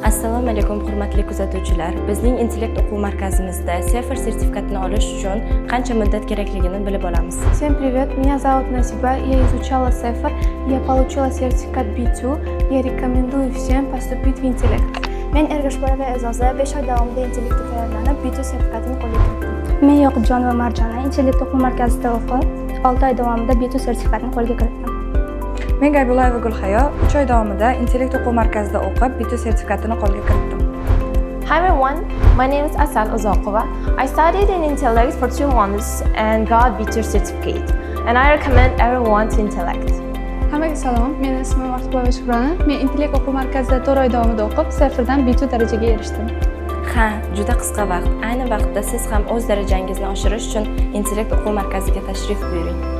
Assalomu alaykum, hurmatli kuzatuvchilar. Bizning Intellekt o'quv markazimizda CEFR sertifikatini olish uchun qancha muddat kerakligini bilib olamiz. Всем привет, меня зовут Насиба, я изучала CEFR, я получила сертификат B2, я рекомендую всем поступить в Интеллект. Men Ergashboyeva E'zoza, 5 oy davomida Intellektda tayyorlanib, B2 sertifikatini qo'lga kiritdim. Men Yoqubjonova Marjona, Intellekt o'quv markazida o'qib, 6 oy davomida B2 sertifikatini qo'lga kiritdim. Men Gaybullayeva Gulhayo, 3 oy davomida Intellekt o'quv markazida o'qib, B2 sertifikatini qo'lga kiritdim. Hi everyone, my name is Asal Ozokova. I studied in Intellect for 2 months and got B2 certificate. And I recommend everyone to Intellect. Hammaga salom, meni ismim Ortiqboyeva Shukrona. Men Intellekt o'quv markazida 4 oy davomida o'qib, CEFRdan B2 darajaga erishdim. Ha, juda qisqa vaqt. Ayni vaqtda siz ham o'z darajangizni oshirish uchun Intellekt o'quv markaziga tashrif buyuring.